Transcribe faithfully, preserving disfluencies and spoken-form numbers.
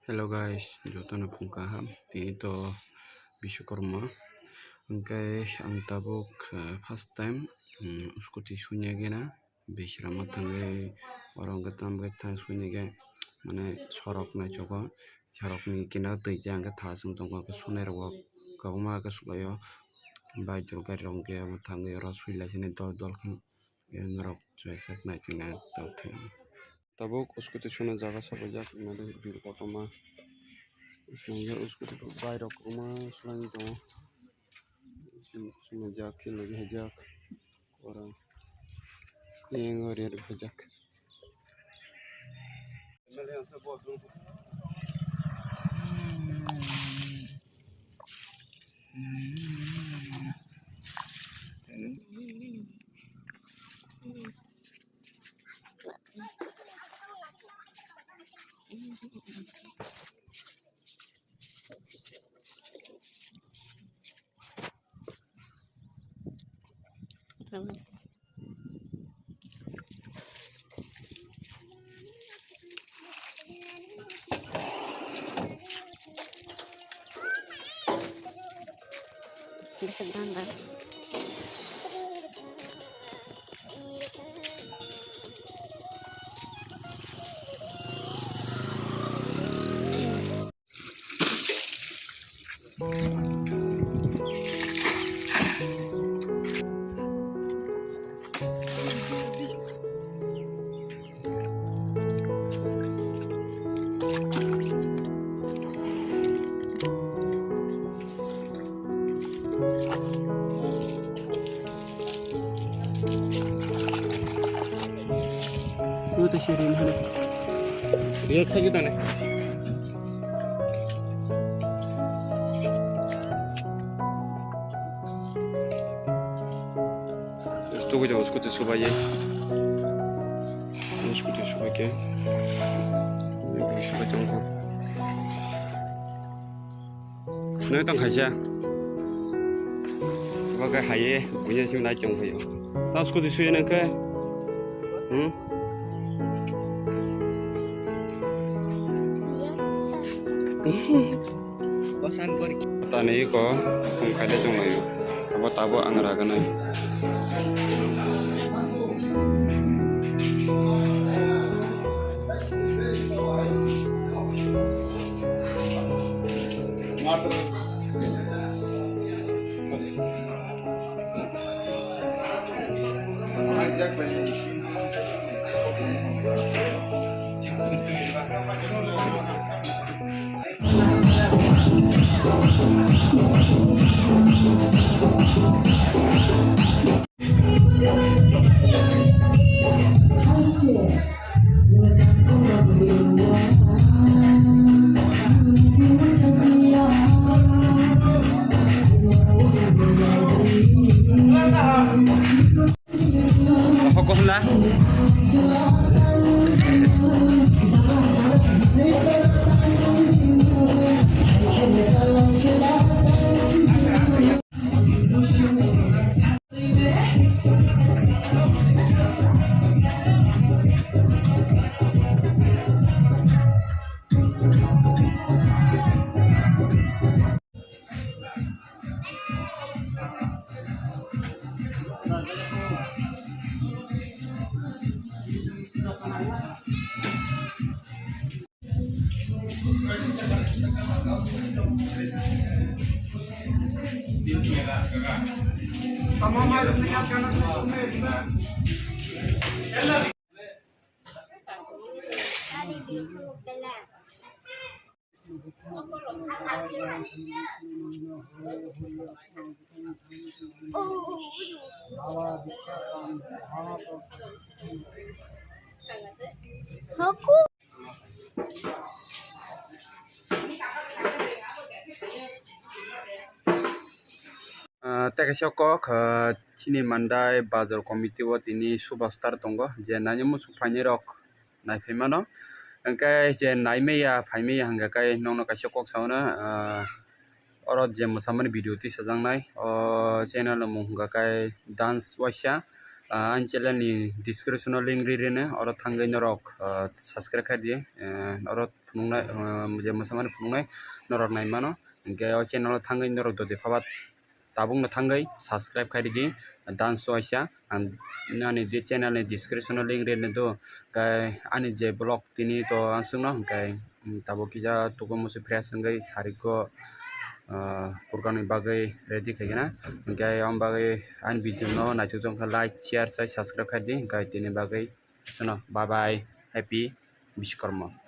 Hello guys, jotono phung kaham. Tini to Biswakarma. Hwnkhe ang tabuk, eh, first time, mm, scooty suina gena. Bisrama thangwi oro hwnkhe tamo khe thang suinai khe mane sorok naithogo. Sorokni kinar twi khe hwnkhe tha chwng tongo, hwnkhe sunai rok bo kwbangma khe suklaio. Bike rok gari rok hwnkhe omo thangwi oro suilai sini dol dol khe norok chuisak naitok nai tongthai. Tabuk scooty suna jaga sobaijak nadi bil kotorma. Scooty bike rok kwbangma sulai tongo. Sumajak khe logi haijak. Oro yang ori ori haijak. Ria sai tane. Tugui tongo scooty subai ye. Scooty subai khe. Subai tongo. Nai tong khaisa. Bo khe hai ye, buya sim nai tong phaio. Tang scooty suye nang khe. Hmm? Tani iko khum khaile tonglaio. Abo tabo ang raganai. Hoko hwnla. Ah, tei kaisa kok, ah, chini Mandai Bazar Committee o tini Subhas Star tongo, je nai muchung phainai rok nai phai mano. Hwnkhe je nai maya, phai maya hwnkhe kai nokno kaisa kok sao no, ah, oro je mwsamani video tisajaknai o channel ni mung hwnkha kai Dance Waisa. ah, ani channel ni description o link ri rino, oro thangwi norok, ah, subscribe khai di, eh, oro phunuknai, ah, je mwsamani phunuknai norok nai mano, hinkhe o channel o thangwi norok dodi phaba tabukno thangwi subscribe khai di, dance waisa ang ani di channel ni description o link ri rino do, hinkhe ani je vlog tini to ang sungno hinkhe. Tabuk kisa tuku musi fresh wngwi sariko, ah, purkangni bagwi ready khaikhe na. Hinkhe aboni bagwi ani video no naisukjak wngkha like, share, sai subscribe khai di. Hinkhe tini bagwi sono bye bye, happy Bishkorma.